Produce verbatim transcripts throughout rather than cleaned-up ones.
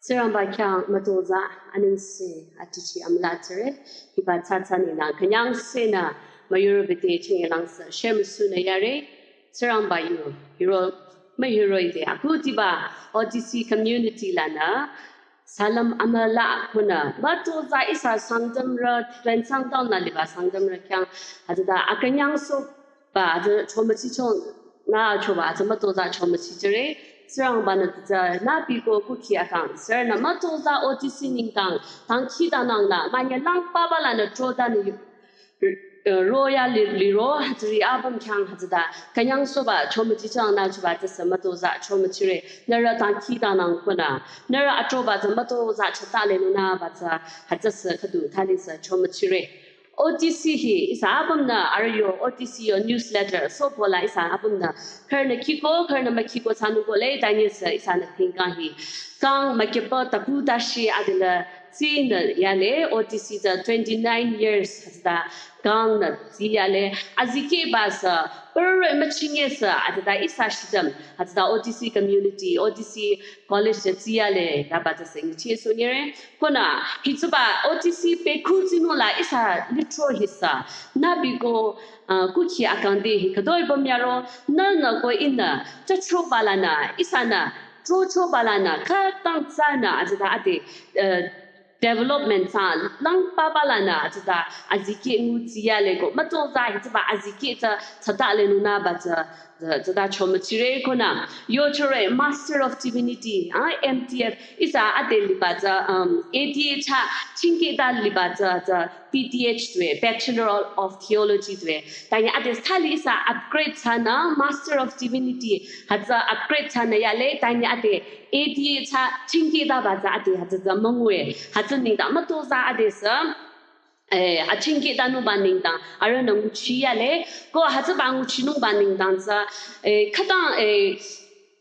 Tsingrangba khyang mütozah anengse atichi amülatsüre, hiba tsatsa nina künyangse nü müyurü bete chingilangsü shemüsunü yare, Tsingrangba yu, hiro, mühiro ide akutiba O T C community lanü, salam amüla kunü, mütozah ihsa Sangtamrü, twen Sangtam la liba Sangtamrü khyang, hütsüta akünyangsohba, hütsü chomüchichonü choba, hütsü mütozah chomüchichire, Tsingrangba nü tsü nü biko kuki akang, sürünü mütozah O T C nengdang, dangkhidangnang la, manye langpaba lanü chodanü, eh, roya li, liro, hütsüri apüm khyang hütsüta, künyangsohba chomüchichonü choba tsüsü mütozah chomüchire, nührü dangkhidangnang kunü, nührü achoba tsü mütozah chatalenunüba tsü, hütsüsü khüdu thalisü chomüchire. O T C hi ihsa apümnü arüh yo O T C yo newsletter sopola ihsa apümnü khürünü khiko, khürünü mükhiko thsanung kohle, tanyesü ihsanü thingkang hi. Kang mükepa taku tashi adila tsinü yale, O T C tsü twenty-nine years hütsüta kangnü tsi yale, azikehba sü, pürü müchingesü, hütsüta ihsa shitam, hütsüta O T C community, O T C college tsü tsi yale, taba tsüsü nyichehsohnyire. Kunü, hütsüba O T C pekhu tsinung la ihsa litro hisü, nü biko, ah, kuki akang de hi khütoi bamyaro, nühnü ko ihnü, chachoba lanü, ihsanü, chochoba lanü, khütang tsünü, hütsüta ade, eh, development tsü, langpaba lanü, hütsüta azikeh ngu tsi yale ko, mütozah hütsüba azikeh tsü, chatalenunüba tsü, tsü, tsüta chomüchire kunü, yochore Master of Divinity, ah, M D F, ihsa ade liba tsü, um, A D A cha, chingkehda liba tsü, tsü, T T H tue, Bachelor of Theology tue, tanye ade thali ihsa upgrade thsanü, Master of Divinity, hütsü upgrade thsanü yale, tanye ade A D A cha, chingkehdaba tsü ade, hütsü tsü müngue, hütsü nengdang mütozah adesü, eh, achingkehdanungba nengdang, arühnü nguchi yale, ko hütsüba nguchinungba nengdang tsü, eh, khütang, eh,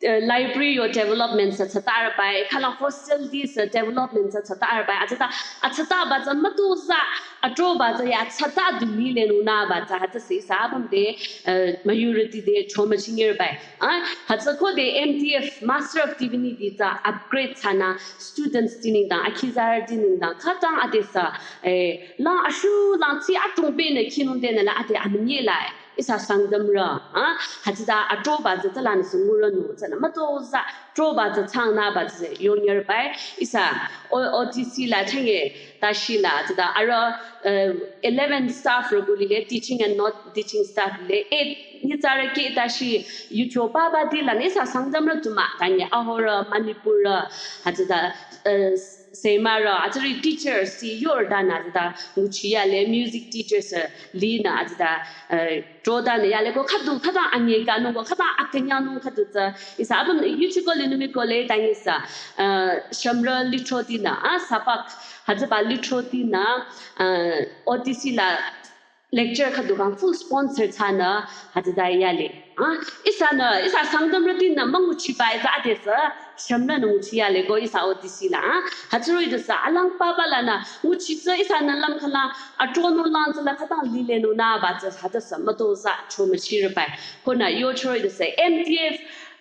eh, library yo development tsü chatarbai, khala hostel di tsü development tsü chatarbai, hütsüta, hütsütaba tsü mütozah, achoba tsü ya chata du lilenunüba tsü, hütsüsü ihsa apüm de, eh, majority de chomüchinyirbai. Ah, hütsü khode M D F, Master of Divinity tsü upgrade thsanü students ti nengdang, akhizarüti nengdang, khütang adesü, eh, lang ashu lang tsi atungbenü khinungdenü la ade amünyi lai, ihsa Sangtamrü, ah, hütsüta achoba tsü tsülanü sü ngurünü, tsünü mütozah, choba tsü changnüba tsü yonyirbai, ihsa, O-, O T C la chenge, tashi la, tsüta arüh, eh, eleven staff rü ku lile, teaching and non-teaching staff lile, eight nyitsarü keh tashi, yucho papa di lanü ihsa Sangtamrü tuma, tanye Ahorü, Manipurrü, hütsüta, eh, Semarü, hütsüri teachers ti yordanü, hütsüta nguchi yale, music teachers, eh, linü, hütsüta, eh, chodanü yale ko khüdu, khütang anye kanung ko, khütang akünyangnung khüdu tsü, ihsa apüm yuchiko linü mikohle, tanyesü, eh, shümrü litro tinü, ah, sapak, hütsüba litro tinü, eh, O T C la, lecture khüdu kang full sponsor thsanü hütsüta yale. Ah, ihsanü, ihsa Sangtamrütinü münguchibai tsü adesü, shümrünü nguchi yale ko ihsa O T C la, ah, hütsüroh-i tsüsü, alang papa lanü, nguchi tsü ihsanü lümkhala, atronung lang tsü la khütang lilenunüba tsü, hütsüsü mütozah chomüchirbai. Kunü yochoro-i tsüsü, M D F,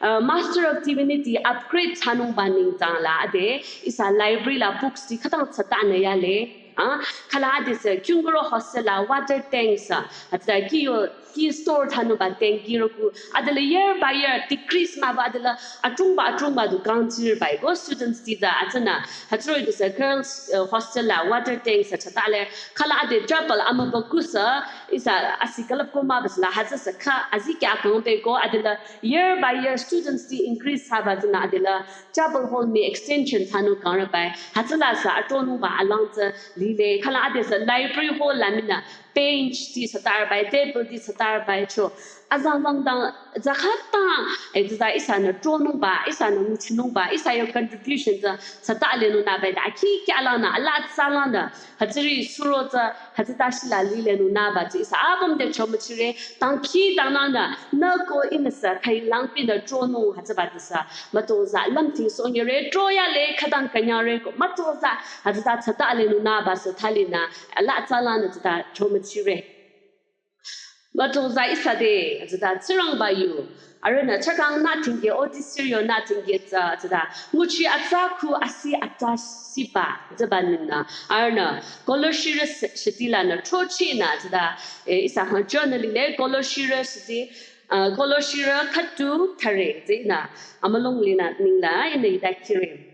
uh, Master of Divinity upgrade thsanungba nengdang la ade, ihsa library la books ti khütang chatanü yale. Ah, khala adesü, Kyunguro hostel la water tank sü, hütsüta kih yo, kih store thsanungba tank kih roko, adela year by year decrease mahba adela atrungba atrungba du kangchirbai ko students ti tsü hütsünü, hütsüroh-i tsüsü girls, uh, hostel la water tank sü chatale, khala ade chapel amübükuh sü, ihsa asi külüp ko mahba sü la hütsüsü kha, azikeh kangbe ko adela year by year students ti increase thsaba tsünü adela chapel hall mii extension thsanung kangrübai, hütsüla sü atronungba alang tsü lile, khala adesü library hall la minü bench ti chatarbai, table ti chatarbai cho. Azangzang dang, tsü khütang, eh, tsüta ihsanü tronungba, ihsanü nguchinungba, ihsa yo contribution tsü chatalenunübai ta, akhi kyalanü, ala tsalanü, hütsüri suro tsü, hütsüta shila lilenunüba tsü, ihsa apüm te chomüchire, dangkhidangnangnü, nü ko ihnü sü, khüi langpinü tronung, hütsüba tsü sü, mütozah, lümting sonyire, tro yale, khütang künyangre ko, mütozah, hütsüta chatalenunüba sü thalinü, ala tsalanü tsüta chomüchire. Mütozah ihsa te, tsüta Tsingrangba yu. Arühnü chakang nü tingke, oti siryo nü tingke tsü, tsüta. Nguchi atsa khu asi atsa siba, tsüba nina. Arühnü, Koloshirü shitila nü, chochi nü, tsüta. E, ihsa hang journal le, Koloshirü shiti, uh, Koloshirü khüdu thare, tsü nü. Amülung linü, ningla, inü ita kiri.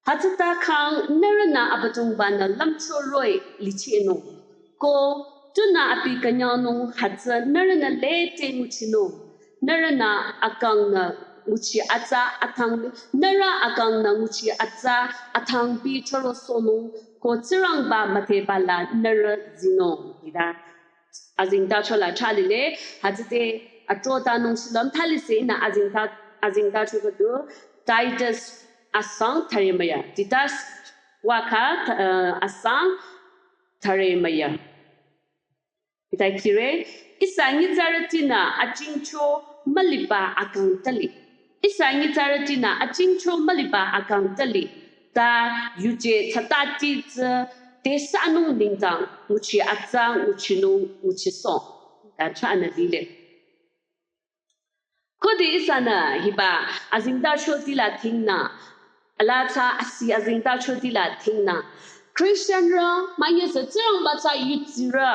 Hütsüta khang nührünü Abüdongba-nü lümcho roh-i lichehnung. Ko tunü abi künyangnung hütsü nührünü lete nguchinung. Nührünü akangnü nguchi atsa athang, nührü akangnü nguchi atsa athangpi chürosohnung. Ko Tsingrangba müdhebala nührü zinung. Ida azengtacho la chalile, hütsüte atrotanung shilüm thalisü inü azengta, azengtacho khüdu, Titus asang thare müyü. Titus waka, uh, asang thare müyü. Ita kire, ihsa nyitsarütinü ajingcho müliba akang tali. Ihsa nyitsarütinü ajingcho müliba akang tali. Ta yuje tsatati tsü tesanung ningtang nguchi atsa nguchinung nguchisoh. Ta chanü lile. Khode ihsanü hiba azengtacho tila tingnü. Ala tsü asi azengtacho tila tingnü. Christianrü, manyesü Tsingrangba tsü yutsirü.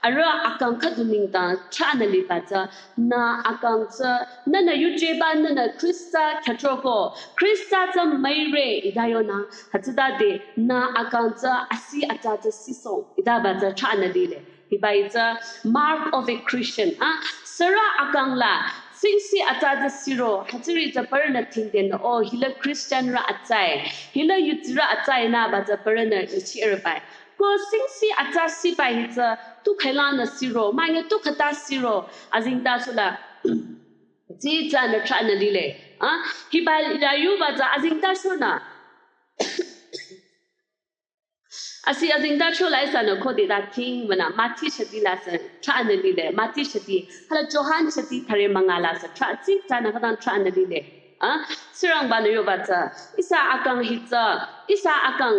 Arüh akang khüdu ningtang chanü liba tsü. Nü akang tsü, nünü yujeba nünü Khrista khyachoko. Khrista tsü müire ita yonü. Hütsütade nü akang tsü asi atsa tsü sisoh. Itaba tsü chanü lile. Hiba itsü mark of a Christian. Ah, sürü akang la, singsi atsa tsü siro, hütsüri tsü parünü tingden, oh, hila Christianrü atsae, hila yutsirü atsae nüba tsü parünü ichirbai. Ko singsi atsa sibai hitsü, tu khailanü siro, manye tu khata siro, azengtacho la, tsü tsünü chanü lile. Ah, hiba la yuba tsü azengtacho nü. Asi azengtacho la ihsanü khode ta ting wünü Mati shiti la sü chanü lile, Mati shiti, hala Johan shiti thare münga la sü cha, tsü chanü khütang chanü lile. Ah, Tsingrangba-nü yoba tsü, ihsa akang hitsü, ihsa akang,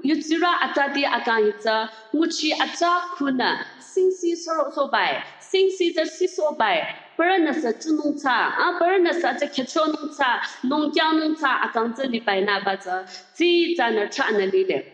yutsirü atsati akang hitsü, nguchi atsa khunü, singsi sorosohbai, singsi tsü sisohbai, parünü sü chunung tsü, ah, parünü sü tsü khyachonung tsü, longkyangnung tsü akang tsü libai nüba tsü, tsü chanü chanü lile.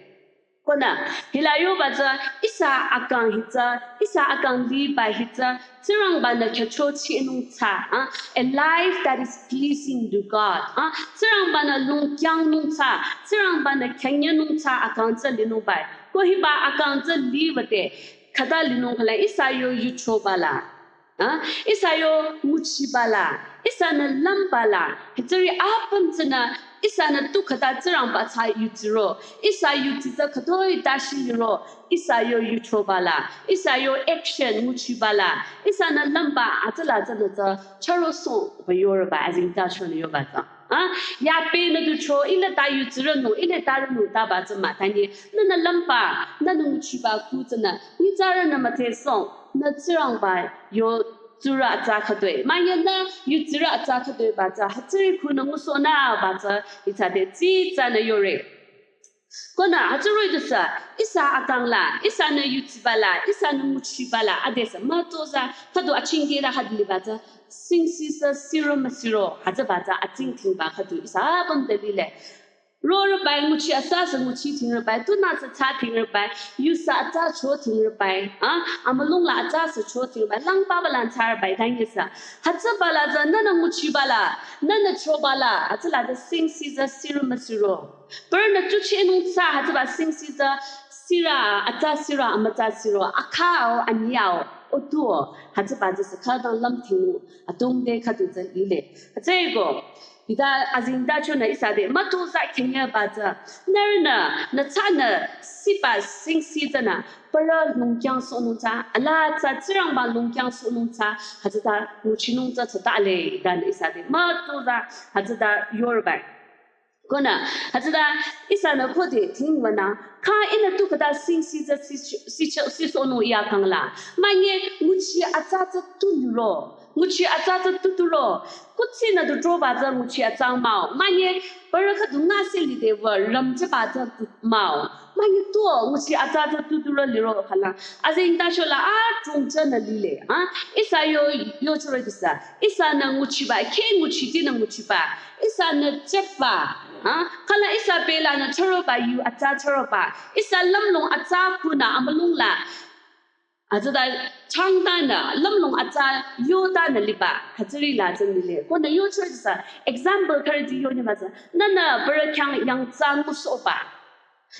Konü, hila yoba tsü, ihsa akang hitsü, ihsa akang liba hitsü, Tsingrangba-nü khyachochinung tsü, ah, a life that is pleasing to God, ah, Tsingrangba-nü longkyangnung tsü, Tsingrangba-nü khyünyenung tsü akang tsü linungbai. Ko hiba akang tsü liwüde, khüta linung khala ihsa yo yuchobala. Ah, ihsa yo nguchibala, ihsanü lümbala, hütsüri apüm tsünü, ihsanü tu khüta Tsingrangba tsü yutsiro, ihsa yutsi tsü khütoi tashi yuro, ihsa yo yuchobala, ihsa yo action nguchibala, ihsanü lümba atsüla tsünü tsü chürosohba yorüba azengtachonü yoba tsü. Ah, yapenü ducho, ile ta yutsirünung, ile ta rünung taba tsü mah, tanye, nünü lümba, nünü nguchiba ku tsünü, nyitsarünü müdhesoh, nü Tsingrangba yo tsurü atsa khütoi. Manye nü yutsirü atsa khütoiba tsü, hütsüri khunü ngusohnüba tsü, itsade tsü tsünü yore. Konü, hütsüri tusü, ihsa akang la, ihsanü yutsibala, ihsanü nguchibala, adesü, mütozah, khüdu achingkehta khüdu liba tsü, singsi sü siro müsiro, hütsüba tsü atsingdhingba khüdu, ihsa apüm te lile. Rorübai nguchi atsa sü nguchi dhingrübai, tunü sü tsü dhingrübai, yu sü atsa cho dhingrübai, ah, amülung la atsa sü cho dhingrübai, langbaba la tsürübai, tanye sü. Hütsübala tsü, nünü nguchibala, nünü chobala, hütsüla tsü singsi tsü siro müsiro. Parünü tuchinung tsü, hütsüba singsi tsü sirü, atsa sirü, amütsa sirü, akhao, anyao, otuo, hütsüba tsü sü khütang lümdhingnung, adrong te khüdu tsü lile. Hütsüeko, ita azengtachonü ihsa te mütozah khenyeba tsü, nührünü, nü tsünü, siba singsi tsünü, parü longkyangsohnung tsü, ala tsü Tsingrangba longkyangsohnung tsü, hütsüta nguchinung tsü tsütale, itanü ihsa te mütozah, hütsüta yorübai. Konü, hütsüta ihsanü khode dhingbünü, kha ihnü tu khüta singsi tsü si, si, sisohnung yakang la, manye nguchi atsa tsü tu liro, Nguchi atsa tsü tuturo. Kuthsi nü tutroba tsü nguchi atsa mah-o. Manye, pürü khüdu ngase lide wü rümjeba tsü tu mah-o. Manye tuo, nguchi atsa tsü tuturo liro khala. Azengtacho la adrong tsünü lile. Ha? Ihsa yo, yochore tisa. Ihsanü nguchiba, khe nguchiti nü nguchiba. Ihsanü chepa. Ha? Khala ihsa belanü chüroba yu atsa chüroba. Ihsa lümlong atsa khunü amülung la. Hütsüta changtanü, lümlong atsa yotanü liba, hütsüri la tsü lile. Konü yochore tisa, example khürüti yonyiba tsü, nünü pürü khyang yangtsa ngusohba.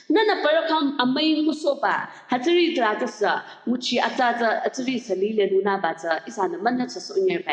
Nünü pürü khyang amüi ngusohba, hütsüri tra tsü sü, nguchi atsa tsü, hütsüri sü lile nunü ba tsü, ihsanü münü tsü sonyerba.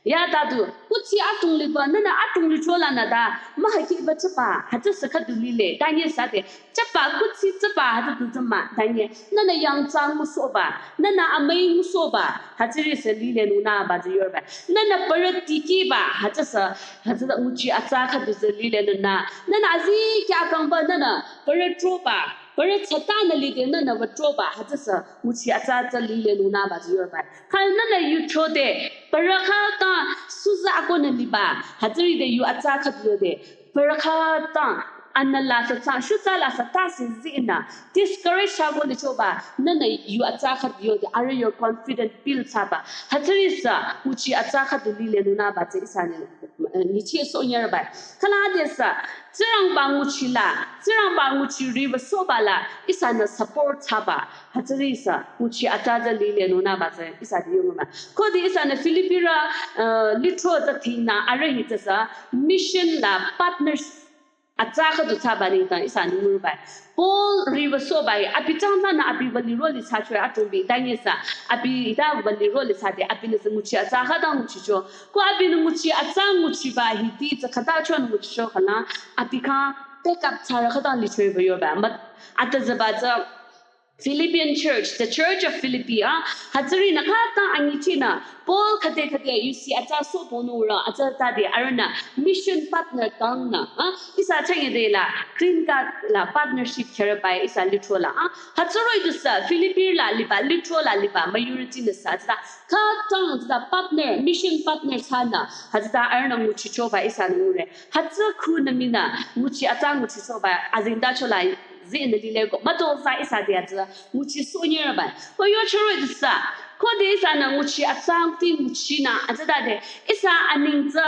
Ya tadu, kuthsi adrong liba, nünü adrong licho lanü ta, mahakhiba chepa, hütsü sü khüdu lile, tanye sade, chepa kuthsi chepa hütsü tu tsü mah, tanye, nünü yangtsa ngusohba, nünü amüi ngusohba, hütsüri sü lile nunü ba tsü yorba. Nünü pürü tikehba, hütsü sü, hütsü nguchi atsa khüdu sü lile nunü. Nünü azikyah kangba, nünü pürü troba, pürü chatanü lide, nünü wü troba, hütsü sü nguchi atsa tsü lile nunü ba tsü yorba. Kha nünü yu chode, pürü khüta suza akonü liba, hütsüri de yu atsa khüdu de, pürü khüta, anü la sü tsang, shutsa la sü tasi zinü, discourage shabo lichoba, nünü yu atsa khüdu de, arüh yo confident build thsaba, hütsüri sü, nguchi atsa khüdu lile nunü ba tsü ihsanü, eh, nyicheh sonyerba. Khala de sü, Tsingrangba nguchi la, Tsingrangba nguchi riwü sohba la, ihsanü support thsaba, hütsüri sü, nguchi atsa tsü lile nunü ba tsü, ihsa di yonga. Khode ihsanü Philippirü, uh, lithro tsü thingnü, arüh hi tsü sü, mission la partners atsa khüdu thsaba nengdang ihsanü ngurba. Paul riwü sohba hi, abi changtanü abi wü liro li thsacho adrongbi, tanye sü, abi ita wü liro li thsade, abinü sü nguchi atsa khüta nguchicho. Ko abinü nguchi atsa nguchiba hiti tsü khüta chonü nguchicho khala, abi khyang take up thsarü khüta licho wü yoba. Mat, atüzüba tsü Philippian church, the church of Philippi, ah, hütsürinü khüta anyichinü, Paul khüde khüde yusi atsa sohbonung rü, atsa tade arühnü mission partner kangnü, ah, ihsa changye de la, green card la partnership khyürübai ihsa lithro la, ah, hütsü roh-i du sü, Philippi la liba, lithro la liba, majority nü sü, atsa, khüta, atsa partner, mission partner thsanü, atsa arühnü nguchichoba ihsanü ngure. Hütsü khunü minü, nguchi atsa nguchichoba, azengtacho la, zinü lile ko, mütozah ihsa de atsa, nguchi sonyerba. Ko yochore tisa, khode ihsanü nguchi atsa ti nguchinü, atsa tade, ihsa aneng tsü,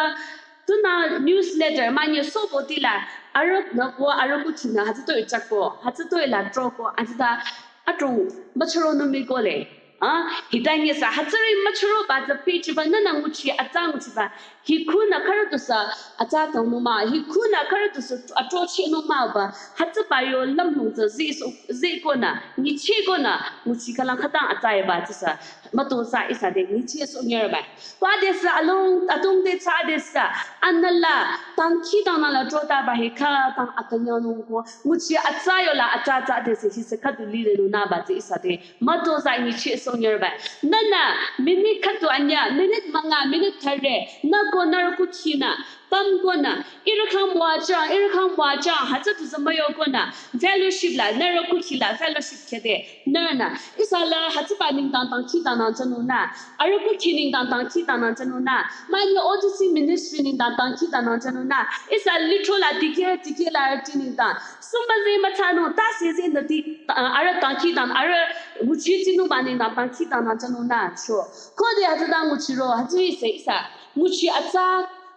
tunü newsletter, manye sohboti la, arühnü ko, arüh kuchinü, hütsü toi chako, hütsü toi la troko, atsa ta, adrong, müchüronung mii kole. Ah, hitanye sü, hütsüri müchüroba tsü pichiba, nünü nguchi atsa nguchiba, hi khunü khürü du sü, atsa tangnung mah, hi khunü khürü du sü, atrochehnung mahba, hütsüba yo lümlong tsü zi so, zi konü, nyicheh konü, nguchi khalang khütang atsa eba tsü sü, mütozah ihsa de, nyicheh sonyerba. Wa de sü, along, adrong de thsa de sü, anü la, dangkhidangnang la trotaba hi khütang akünyangnung ko, nguchi atsa yo la, atsa atsa de sü, hi sü khüdu lile nunü ba tsü ihsa de, mütozah nyicheh sonyerba. Nünü, minute khüdu anyüh, minute münga, minute thüre, nü ko nührü kukhinü, püm konü, ihrü khyang müwajüng, ihrü khyang müwajüng, hütsü du sü müyo konü, fellowship la, nührü kukhi la, fellowship khede, nührünü, ihsa la, hütsüba nengdang dangkhidangnang thsanungnü, arüh kukhi nengdang dangkhidangnang thsanungnü, manye O T C ministry nengdang dangkhidangnang thsanungnü, ihsa lithro la dikeh, dikeh la arüh ti nengdang, sumba zi müthsanung, tasi zinü ti, ah, arüh dangkhidang, arüh nguchi tsinungba nengdang dangkhidangnang thsanungnü, cho. Khode hütsüta nguchiro, hütsüri sü ihsa, nguchi atsa,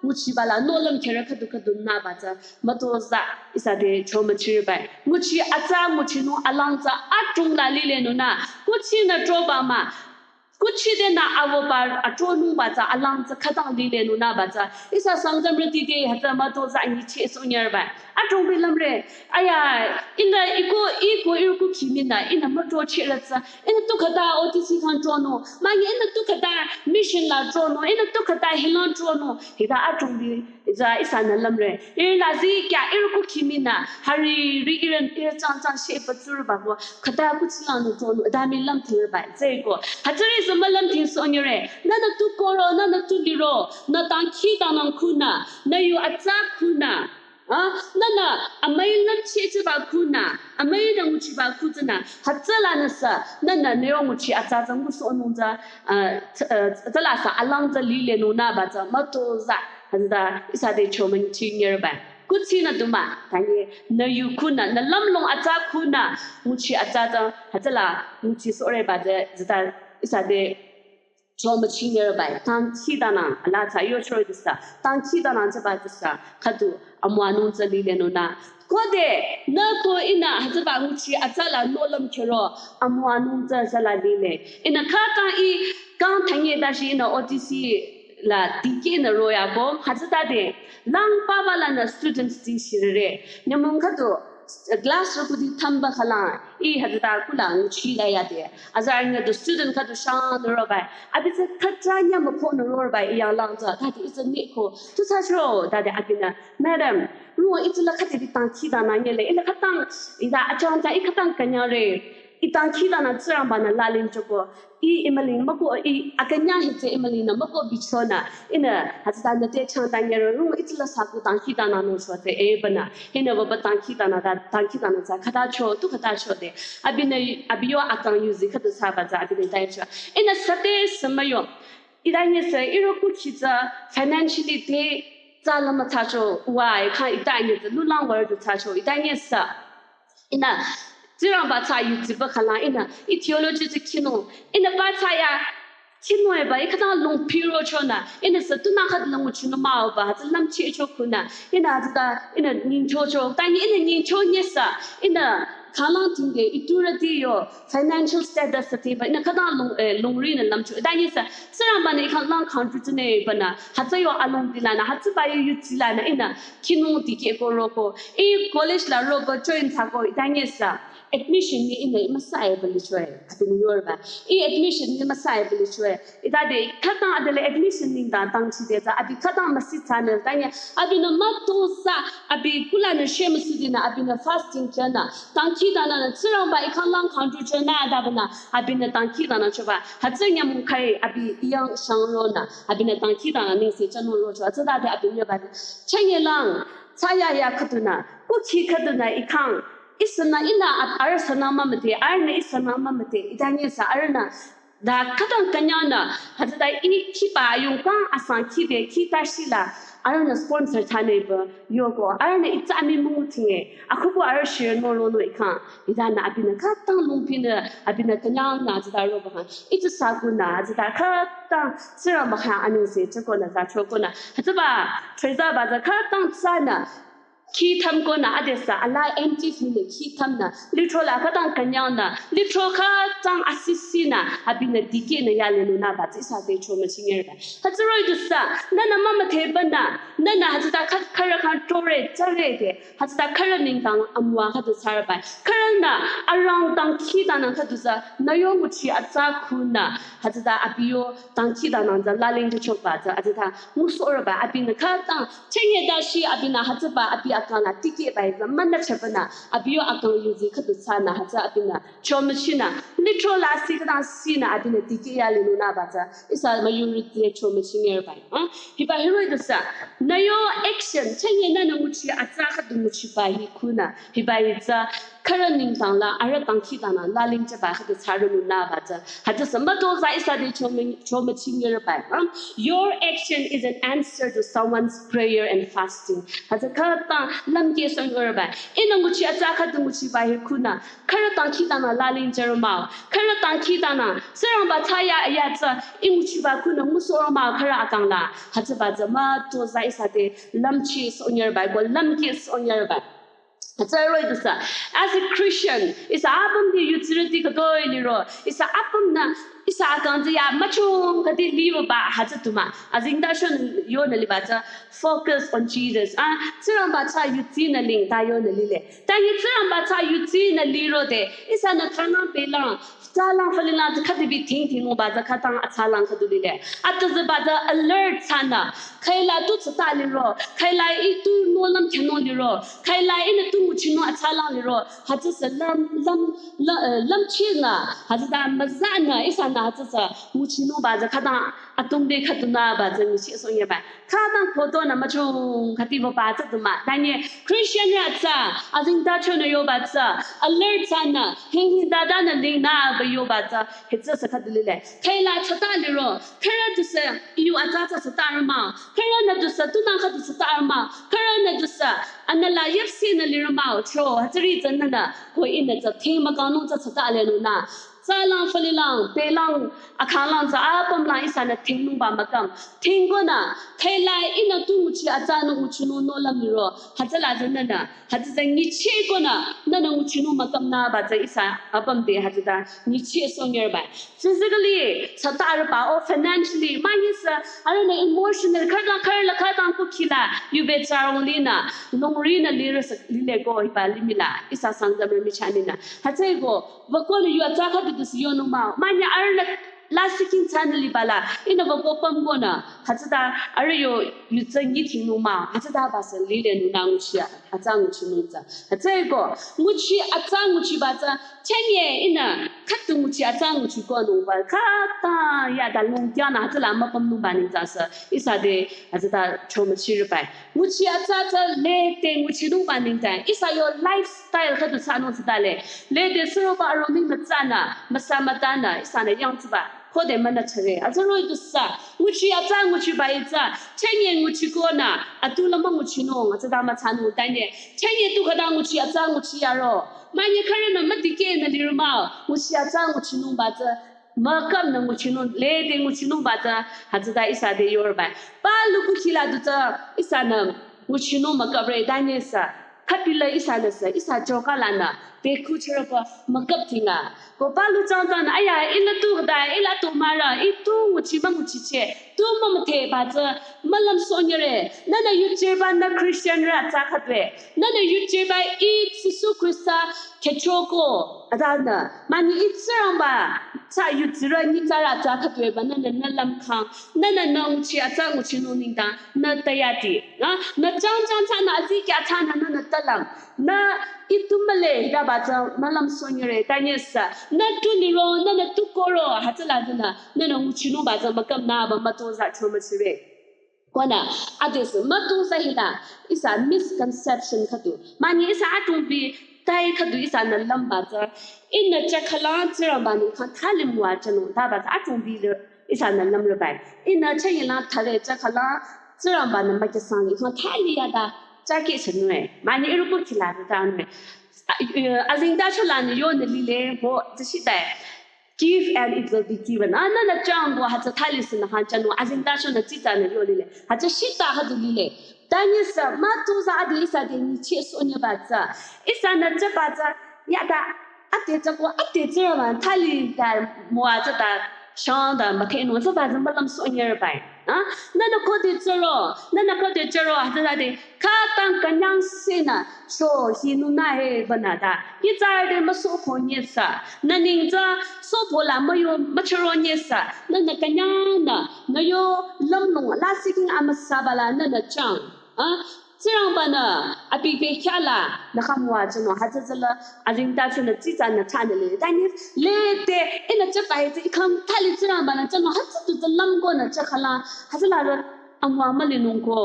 nguchiba la, nohlüm khyürü khüdu khüdu nüba tsü, mütozah, ihsa de cho müchirba. Nguchi atsa, nguchinung alang tsü, adrong la lile nunü, kuchinü troba mah, kuchi denü awoba atronungba tsü, alang tsü, khütang lile nunü ba tsü, ihsa Sangtamrüti de, hütsü mütozah nyicheh sonyerba. Adrong bi lümre, aya, ihnü iko, iko, ihrü kukhi minü, ihnü mütrochehrü tsü, ihnü tu khüta O T C khyang tronung, manye ihnü tu khüta mission la tronung, ihnü tu khüta hilang tronung, hita adrong bi, tsü ihsanü lümre. Ihrü la zi kya ihrü kukhi minü, hari ri ihrü, ihrü chang chang sheba tsurüba ko, khüta kuchi langnü tronung, ta mii lümthingba, tsü ko. Hütsüri sü mülümthing sonyere, nünü tu koro, nünü tu liro, nü dangkhidangnang khunü, nü yu atsa khunü, ah, nünü amüi lümcheh tsiba khunü, amüi dang Shiba kutsünü, hütsülanü sü, nünü nüyo nguchi atsa tsü ngusohnung tsü, uh, tsü, uh, tsüla sü alang tsü lilenung nü ba tsü, mütozah, hütsüta, ihsa te chomüng chi nyerba. Kutsinü duma, tanyi, nü yu kunü, nü lümlong atsa kunü, nguchi atsa tsü, hütsüla, nguchi sohre ba tsü, tsüta, ihsa te, chomüchinyerba, tangkhidangnang, ala tsü yochoroi du sü, tangkhidangnang tsüba du sü, khüdu amüwanung tsü lilenung nü. Khode, nü ko ihnü, hütsüba nguchi atsala nohlüm khero, amüwanung tsü tsüla lile. Ihnü khütang ih, kang thanye dashi ihnü O T C la dikehnü roya ko, hütsütade, lang papa lanü students ti shirire, nyümong khüdu, class rükudi thamba khalang, ih hütsüta kula nguchi la yade. Azarü nyü du student khüdu shangnü roba. Abi tsü khüta nyü mükohnü roba ih yang lang tsü. Tade ih tsü niko. Tu sa shiro, tade abinü. Madam, ro ih tsüla khüta bi tangkhidangnang nyele. Ih la khütang, ih da achang ta ih khütang künyangre. Ih tangkhidangnang Tsingrangbanü lalingchoko. Ih ih müling müko, ih akünyang hi tsü ih mülingnü müko bichonü. Ihnü, hütsüta nü te changta nyere ro, ih tsüla saku tangkhidangnang nung cho te, eh, banü. Hinü baba tangkhidangnang da, tangkhidangnang tsü khüta cho, tu khüta cho de. Abinü, abi yo akang yuzi khüdu saba tsü, abinü dai cho. Ihnü sate sema yo. Ih da nye sü, ih ro kukhi tsü, financially te, tsü lama tsü cho, wa, ih kha ih da nye tsü, lulang war du tsü cho, ih da nye sü. Ihnü, Tsingrangba tsü yuziba khalang, ihnü, ih theology tsü khinung, ihnü ba tsü ya, khinung eba, ih khütang lungpi rochonü, ihnü sü tunang khüdu la nguchinung müoba, hütsü lümchi cho kunü, ihnü hütsüta, ihnü nyingcho cho, tanyi ihnü nyingcho nye sü, ihnü khalang tingde, ih turüti yo, financial status tsü tiba, ihnü khütang lung, eh, lungrinü lümcho, tanyi sü, Tsingrangbanü ih khalang kangtu tsü ne banü, hütsü yo alongdi lanü, hütsüba yo yuzi lanü, ihnü, khinung dikeh ko roko. Ih college la roba join thsako ih da nye sü. Admission ni ihnü ih müsa eba lichoe. Abinü yorba. Ih admission ni müsa eba lichoe. Ih tade khütang adele admission nengdang tangchide tsü. Abi khütang müsi tsünü. Tanyi abinü mütozah. Abi kulanü shemüsudinü. Abinü fasting chanü. Tangkhidangnang Tsingrangba ih khalang kangtu chanü dabanü. Abinü tangkhidangnang choba. Hütsü nyümong khai abi ih yang shangronü. Abinü tangkhidangnang nengse chanung rocho. Hütsütade abinü ba. Chanye lang. Tsü ya ya khüdunü, kukhi khüdunü ih kang, ih sünü ihnü ap-, arüh sünü mümüde, arühnü ih sünü mümüde, ih da nye sü arühnü, da khütang künyangnü, hütsüta ih khiba yung kang asang khibe, khi ta shila, arühnü sponsor thsanü ba, yoko, arühnü ih tsü ami müngu tinge, akhubu arüh share no ro no ih kang, ih danü abinü khütang lungpinü, abinü künyangnü, hütsüta roba kang, ih tsü sakunü, hütsüta khütang, Tsingrangba kha anengse, tsükonü, tsü chokonü, hütsüba, treza ba tsü khütang tsünü, khi tham konü adesü ala empty field khi thamnü lithro la khütang künyangnü lithro khütang asisinü abinü dikehnü yalenung nü ba tsü ihsa te chomüchinyerba. Hütsüroh-i du sü nünü mümüdhebanü nünü hütsüta khü-, khürü khyang tore tsare de hütsüta khürü nengdang amüwa khüdu thsarba. Khürünü arangdang khidangnang khüdu tsü nü yo nguchi atsa khunü hütsüta abi yo dangkhidangnang tsü lalingchehchoba tsü hütsüta ngusohrüba abinü khütang chünye dashi abinü hütsüba abi akang la tikehba tsü münüchehbanü abi yo akang yuzi khüdu thsanü hütsü abinü chomüchinü lithro la si khütang sinü abinü tikeh yalenung nü ba tsü ihsa müyurüti chomüchinyerba. Ah, hiba hiroh-i du sü nü yo action chünye nünü nguchi atsa khüdu nguchiba hi khunü hiba hi tsü khürü nengdang la arüh dangkhidangnang lalingchehba khüdu thsarünung nü ba tsü hütsü sü mütozah ihsa te chomü-, chomüchinyerba. Um, your action is an answer to someone's prayer and fasting. Hütsü khütang lümkeh süngerba. Ihnü nguchi atsa khüdu nguchiba hi khunü khürü dangkhidangnang lalingchehrü mah-o. Khürü dangkhidangnang Tsingrangba thsayahiya tsü ih nguchiba khunü ngusohrü mah-o khürü akang la. Hütsüba tsü mütozah ihsa te lümchi süngerba ko lümkeh süngerba. Hütsüroh-i du sü, as a Christian, ihsa apüm te yutsirüti khütoi liro, ihsa apümnü, ihsa akang tsü ya müchung khüdi liba hütsü du mah, azengtacho yonü liba tsü, focus on Jesus. Ah, Tsingrangba tsü yutsinü ling ta yonü lile. Ta hi Tsingrangba tsü yutsinü lirode, ihsanü khangnang pelang, tsalang falilang tsü khüdibi thingthingnungba tsü khütang atsalang khüdu lile. Atüzüba tsü alert thsanü, khüila tu tsüta liro, khüila ih tu nohlüm khyünung liro, khüila ihnü tu nguchinung atsalang liro, hütsü sü lüm, lüm, lü-, eh, lümchinü, hütsüta müzanü, ihsa nü tsü tsü nguchinungba tsü khütang atümde khüdunüba tsü nguchi sohnyeba. Khütang photo nü müchung khütiba ba tsü duma. Tanye Christian rü tsü azingda chonü yoba tsü alert tsünü hinghinda danü lingnüba yoba tsü hitsü sü khüdu lile. Khüila chata liro khürü tusü iyu atsa tsü sata rü mah. Khürünü tusü tunang khüdu sata rü mah. Khürünü tusü anüla yepsinü lirü mah. Cho hütsüri tsününü ko ihnü tsü thing mükangnung tsü sata lenunü. Tsalang falilang, pelang, akhanglang tsü apümlang ihsanü thingnungba mükam. Thingkonü, khüila ihnü tu nguchi atsa nü nguchinung nohlüm liro, hütsüla tsününü, hütsü tsü nyichikonü, nünü nguchinung mükamnüba tsü ihsa apüm te hütsüta nyichi sohnyerba. Physically, sata arüba, o financially, manyisü, arühnü emotional, khürü khürüla khütang kukhila, yube tsarong linü, longrinü lirü sü, lile ko hiba limih la, ihsa Sangtamrü michahnünü. Hütsüeko, wükonü yu atsa khüdu tusü yonung mah. Manye arüh la, la sikin tsünü liba la. Ihnü wüko pümkonü. Hütsüta arüh yo yu tsü nyi thingnung mah. Hütsüta ba sü lile nunü nguchi atsa nguchinung tsü. Hütsüeko, nguchi atsa nguchiba tsü. Chünye ihnü khüdu nguchi atsa nguchikonungba. Khüta yada longkyanü hütsüla müpümnungba nengdang sü. Ihsa te hütsüta chomüchirübai. Nguchi atsa tsü lede nguchinungba nengdang. Ihsa yo lifestyle khüdu thsanung tsütale. Lede suroba aroming mütsanü, müsa mütanü, ihsanü yangtsüba. Khode münü chare. Atsü roh-i tusü. Nguchi atsa nguchiba itsü. Chünye nguchikonü. Atu lama nguchinung. Atsüta müthsanung tanye. Chünye tu khüta nguchi atsa nguchi yaro. Manye khürünü müdikehnü lirü mah. Nguchi atsa nguchinungba tsü. Mükamnü nguchinung, lede nguchinungba tsü, hütsüta ihsa te yorübai. Palu kukhila du tsü, ihsanü nguchinung mükapre tanye sü. Khüpila ihsanü sü, ihsa chokalanü, te kuchirüba mükap thinga. Ko palu changtanü, aya, ihnü tu khüta, ihla tu mara, ih tu nguchi münguchicheh, tu mümüthehba tsü, mülüm sohnyere, nünü yujeba nü Christian rü atsa khütwe, nünü yujeba ih Jisu Khrista, khechoko, adanü, mani itsürangba, tsü yutsürü nyitsarü tsü khütweba nünü nü lümkhang, nünü nü nguchi atsa nguchinung nengdang, nü tayati, nü, nü changchang tsünü azikya tsünü nünü talam, nü itumale hidaba tsü mülüm sohnyere tanye sü, nü tu liro, nünü tu koro, hütsüla tsünü, nünü nguchinungba tsü mükamnüba mütozah chomüchire. Konü, adesü, mütozah hila, ihsa misconception khüdu. Mani ihsa atungbi, tai khüdu ihsanü lümba tsü. Ihnü chakhala Tsingrangba nengkhang thali müwajünung, taba tsü atungbi le, ihsanü lümrübai. Ihnü chayila thali chakhala Tsingrangba nü mükisang nengkhang thali yada, chakeh sünue. Mani irupu khila tsü tanue. A, eh, azingda cholanü yonü lile, ho, tsü shitai. Give and it will be given. A, nünü changbo hütsü thali sünü hanchanu, azingda chonü tsitsanü yo lile. Hütsü shita khüdu lile. Tanye sü, mütozah adi ihsa te nyicheh sohnyeba tsü. Ihsanü chaba tsü, yada, ade tsü ko, ade tsü rüba, thali da, müwa tsü da, shang da, müthehnung tsü ba tsü mülüm sohnyerübai. A, nünü khode tsüro, nünü khode tsüro, hütsüta te, khütang künyangsehnü, cho hinunü he banü ta. Nyitsarü te müsohpho nyesa. Nü neng tsü sohpho la müyo müchüro nyesa. Nünü künyangnü, nü yo lümlong la siking amüsaba la nünü chang. A, Tsingrangba-nü, abi bekhyah la, nü khyang müwajünung, hütsü tsüla, azingda chonü tsitsanü thsanü le. Tanye, lede, ihnü chaba hi tsü, i khyang thali Tsingrangba-nü chonü, hütsü tu tsü lümkonü chakhala, hütsüla, amüwa mülinung ko.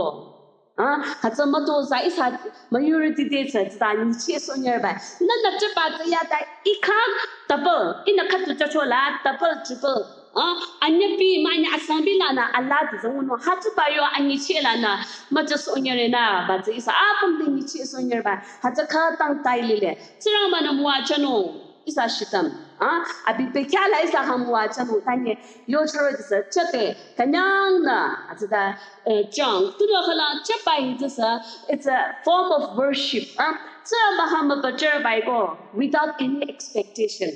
A, hütsü mütozah ihsa majority te tsü tsüta nyicheh sohnyerübai. Nünü chaba tsü yada i khyang double, ihnü khüdu chachola double, triple. A, anyabi mani asangbi lanü alaa du tsü ngunung hütsüba yo anyicheh lanü mücheh sohnyere nü ba tsü ihsa apüm te nyicheh sohnyerübai. Hütsü khütang tai lile. Tsingrangba-nü müwajünung. Ihsa shitam. A, abi bekhyah la ihsa khyang müwajünung tanye yochoro tsü chete künyangnü hütsüta, eh, chang. Tunüo khala chaba hi tsü, it's a form of worship. A, Tsingrangba khyang mübüchürübai ko without any expectation.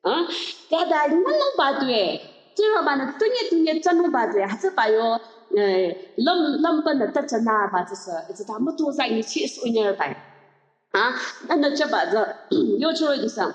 A, yada nünungba tue. Tsingrangba-nü tunye tunye chünungba tue. Hütsüba yo, eh, lüm, lümbanü ta chünüba tsü, hütsüta mütozah nyicheh sohnyerübai. A, nünü chaba tsü, yochoro tsü.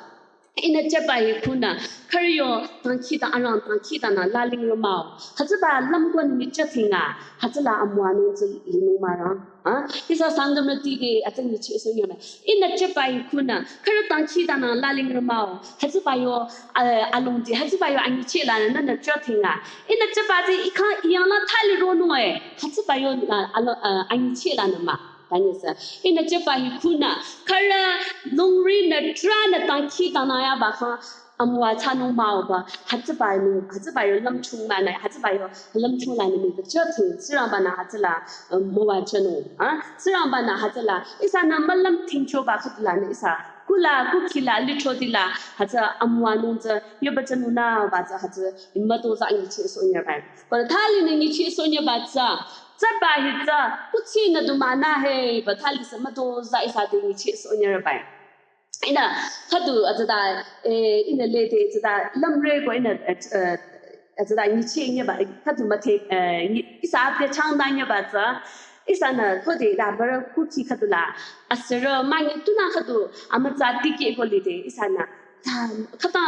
Ihnü jüba hi khunü, khürü yo, dangkhidangnang, dangkhidangnang, lalingrü mah-o. Hütsüba lümkon mi jütinga, hütsüla amüwanung tsü linung mah-o. Ah, ihsa Sangtamrüti te, atsa nyichehsohnyüba. Ihnü jüba hi khunü, khürü dangkhidangnang, lalingrü mah-o. Hütsüba yo, ah, alongdi, hütsüba yo anyichehlanü, nünü jütinga. Ihnü jüba tsü, ikha, iyangla thali ronung-e. Hütsüba yo, ah, alo-, ah, anyichehlanü mah. Tanyi sü. Ihnü jüba hi khunü, khürü longrinü, trünü dangkhidangnang yaba kha, amüwa thsanung mah-o ba, hütsüba nü, hütsüba yo lümchung mah-nü, hütsüba yo lümchung lanü mi jüting, Tsingrangba-nü hütsüla, um, müwajünung, ah, Tsingrangba-nü hütsüla, ihsanü mülüm tingchoba khüdulanü ihsa, kula, kukhila, lithrotila, hütsü amüwanung tsü, yoba jünung nü ba tsü hütsü, mütozah nyichehsohnyüba. Ba thali nü nyichehsohnyüba tsü, jüba hi tsü, kuthsinü du mah-nü he, ba thali sü mütozah ihsa te nyichehsohnyüba. Ihnü, khüdu, atsüta, eh, ihnü lede, atsüta, lümre ko ihnü, eh, eh, atsüta, nyichehnyüba, khüdu müthe, eh, nyi-, ihsa apte changdanyüba tsü, ihsanü, khode, da, bürü kukhi khüdula, asürü, münyi tunü khüdu, amütsa tikeh ko lide, ihsanü, da, khüta,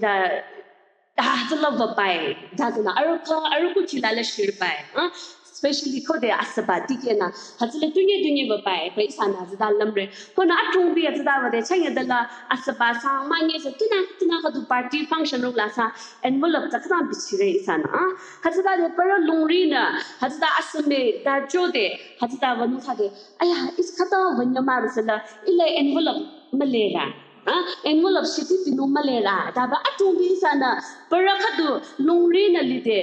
da, da, tsü love bai, da, tsünü, arüh kha, arüh kukhila la shirbai, ah, especially khode asüba tikehnü, hütsüla tunye tunye ba bai, ba ihsanü hütsüta lümre. Khunü atungbi hütsüta bade, chanyadala asüba sang münyi sü tunü, tunü khüdu party function room la sü envelope tsü khütang bichire ihsanü, ah. Hütsüta de bürü longrinü, hütsüta asüme, da jode, hütsüta wünung khade, aya, ihsa khüta wünyü mah-o sü la, ila envelope müle la. Ah, envelope shiti pinung müle la, taba atungbi ihsanü, bürü khüdu longrinü lide,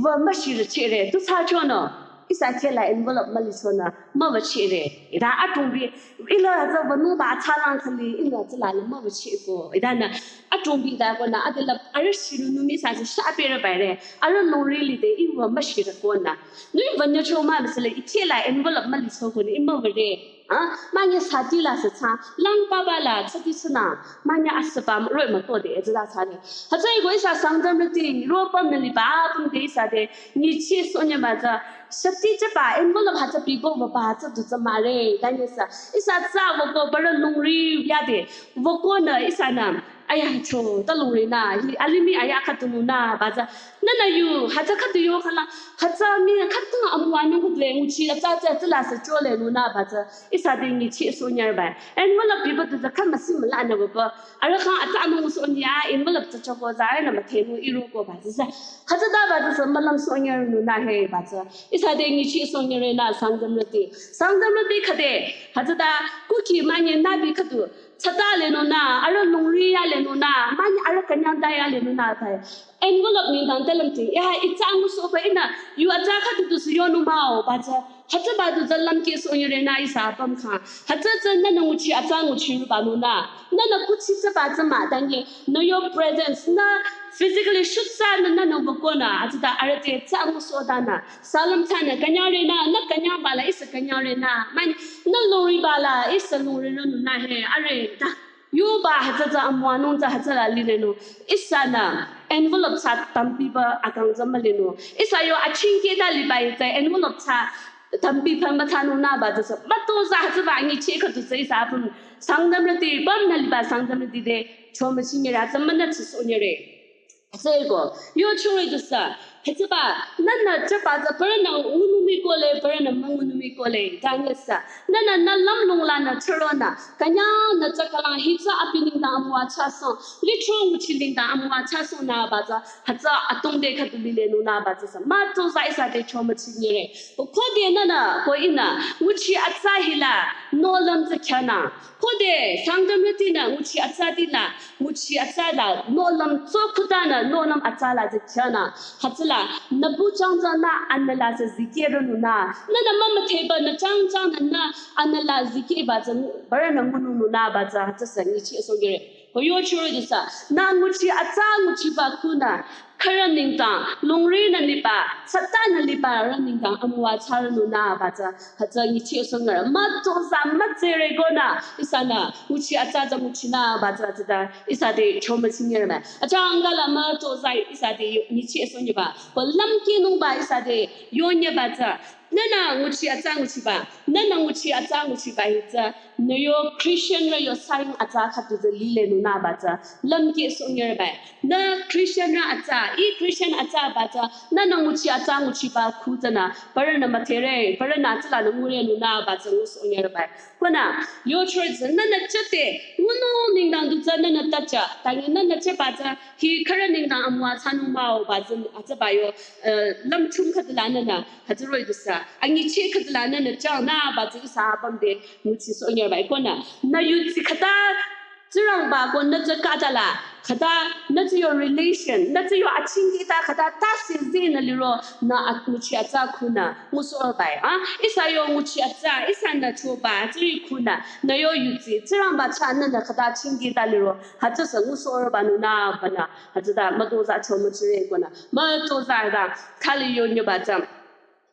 wü müshirü chehre, tu thsachonü, ihsa kheh la envelope mülichonü, müwüchehre, ita atungbi, ila hütsü wünungba athsalang khali, ila tsüla la müwüchehko, itanü, atungbi ta konü, adela, arüh shirü nü mi sü sü shapere baire, arüh longri lide, iwü müshirü konü, nü wünyücho mah-o sü la, ikheh la envelope mülicho konü, imüwüre, Ah, münyi sati la sü tsü, lang papa la tsati tsünü, münyi asüba roi mütode, atsüta tsüde. Hütsüeko ihsa Sangtamrüti, ro pümnü liba, pümde ihsa te, nyichehsohnyüba tsü, shati jüba, envelope hütsü bibo wüba tsü du tsü mah-re, tanyi sü, ihsa tsü wüko bürü longri yade, wükonü ihsanü, aya, cho, ta longrinü, hi, alimih aya khüdu nunü, ba tsü, nünü yu, hütsü khüdu yo khala, hütsü mi khüdu amüwanung khüdu le, nguchi, atsa, atsa, atsa la sü chole nunü, ba tsü, ihsa te nyichehsohnyüba. Envelope biba tu tsü khümüsi mülanü wüba. Arüh kha atsa amüngusonyü, envelope tsü choko tsü, arühnü müthenu iroko ba tsü sü. Hütsüta ba tsü sü mülümsohnyü nunü he ba tsü. Ihsa te nyichehsohnyüre nü Sangtamrüti. Sangtamrüti khade, hütsüta kukhi münyi nübi khüdu. Tsüta le nunü, arüh longri yale nunü, münyi arüh künyangta yale nünü tai. Envelope nengdang ta lümting, ya, itsa ngusohba ihnü, yu atsa khüdu du sü yonung mah-o, ba tsü, hütsüba du tsü lümkehsohnyüre nü ihsa apüm kha. Hütsü tsü nünü nguchi atsa nguchiba nunü, nünü kuthsi tsüba tsü mah, tanyi, nü yo presence, nü physically shutsa nü, nünü wükonü, hütsüta arüh te atsa ngusohtanü, salüm tsünü, künyangre nü, nü künyangba la, ihsa künyangre nü, münyi, nü longriba la, ihsa longri nü nunü he, arüh ta. Yuba hütsü tsü amüwanung tsü hütsüla lilenung. Ihsanü envelope tsü tampiba akang tsü mülinung. Ihsa yo achingkehta liba ite envelope tsü tampiba müthsanung nü ba tsü sü. Mütozah hütsüba nyicheh khüdu tsü ihsa apüm Sangtamrüti, pümnü liba Sangtamrüti te, chomüchinyüre, tsü münü tsüsohnyüre. Hütsüeko, yo chore du sü, hütsüba, nünü jüba tsü bürünü ngunung mii kohle, bürünü müngunung mii kohle, tanyi sü. Nünü nü lümlong lanü chüronü, künyangnü tsü khülang hi tsü abi nengdang amüwa thsasoh, lithro nguchi nengdang amüwa thsasoh nü ba tsü, hütsü atungde khüdu lilenung nü ba tsü sü. Mütozah ihsa te chomüchinyüre. Khode nünü, ko ihnü, nguchi atsa hila, nohlüm tsü khyünü. Khode, Sangtamrütinü, nguchi atsa tinü, nguchi atsa la, nohlüm tsü khutanü, nohlüm atsa la tsü khyünü. Hütsüla, nüpu changchangnü, anüla tsü zikehronung nü. Nünü mümüdheba nü changchangnü, nü, anüla zikehba tsü, bürünü ngunung nü ba tsü, hütsü sü nyichehsohnyüre. Ko yo chore du sü, nü nguchi atsa nguchiba khunü, khürü nengdang, longrinü liba, Satanü libarü nengdang amüwa thsaronung nü ba tsü, hütsü nyichehsohnyüre. Mütozah mütsüre konü, ihsanü, nguchi atsa tsü nguchinü ba tsü hütsüta, ihsa te chomüchinyüre mah. Achangka la mütozah ihsa te nyichehsohnyüba. Ko lümkehnungba ihsa te yonyüba tsü, Nühnü nguchi atsa nguchiba, nühnü nguchi atsa nguchiba hi tsü, nü yo Christian rü yo sign atsa khüdu tsü lile nunü ba tsü, lümkeh sohnyürba. Nü Christian rü atsa, ih Christian atsa ba tsü, nühnü nguchi atsa nguchiba khu tsünü, parünü müdhere, parünü tsülanü ngure nunü ba tsü ngusohnyürba. Konü, yochore tsü, nühnü chete, ngunung nengdang du tsü nühnü tacha, tangi nühnü cheba tsü, hi khürü nengdang amüwa thsanung mah-o ba tsü, atsaba yo, eh, lümchung khüdula nühnü, hütsü roh-i du sü, anyicheh khüdula nühnü chang nü ba tsü ihsa apüm te, nguchi sohnyürba. Konü, nü yudsi khüta, Tsingrangba ko nü tsü khütala, khüta, nü tsü yo relation, nü tsü yo achingkehta khüta tase zinü liro, nü a nguchi atsa khunü, ngusohba, ah, ihsa yo nguchi atsa, ihsanü choba, tsüri khunü, nü yo yudsi, Tsingrangba chah nühnü khüta chingkehta liro, hütsüsü ngusohba nunü banü, hütsüta mütozah cho müchire konü, mütozah da, thali yo nyoba tsü.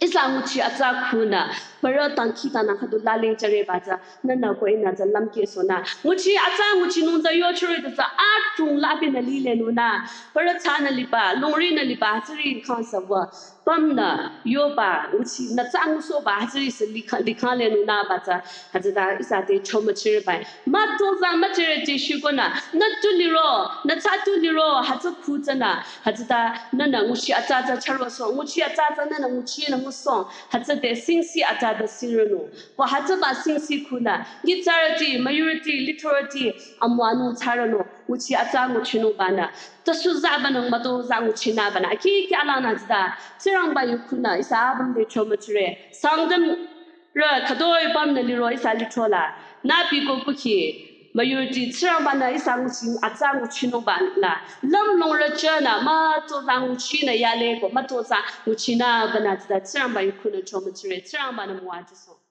Ihsa nguchi atsa khunü, parü dangkhidangnang khüdu lalingchare ba tsü, nühnü ko ihnü tsü lümkeh sohnü. Nguchi atsa nguchinung tsü yochore du tsü atung labinü lile nunü, parü thsanü liba, longrinü liba, tsüri khangsü wü, pümnü, yoba, nguchi, nü tsü ngusohba, tsüri sü likha, likha le nunü ba tsü, hütsüta ihsa te cho müchireba. Mütozah müchire te shikonü, nü tu liro, nü tsü tu liro, hütsü khu tsünü, hütsüta, nühnü nguchi atsa tsü chürosoh, nguchi atsa tsü nühnü nguchinü ngusoh, hütsüde singsi atsa tsü singrünung. Ko hütsüba singsi khunü, nyitsarüti, müyurüti, lithrorüti, amüwanung thsarünung, nguchi atsa nguchinungbanü. Tüsuzaba nung mütozah nguchinübanü, akhi kyalanü tsüta, Tsingrangba yu khunü, ihsa apüm te cho müchire, Sangtam rü khütoi pümnü liro ihsa lithrola. Nüpi ko kukhi. Müyurüti Tsingrangbanü ihsa nguchi atsa nguchinungba la. Lümlong rü chünü mütozah nguchinü yale ko mütozah nguchinübanü tsüta Tsingrangba yu khunü cho müchire Tsingrangbanü müwajüsoh.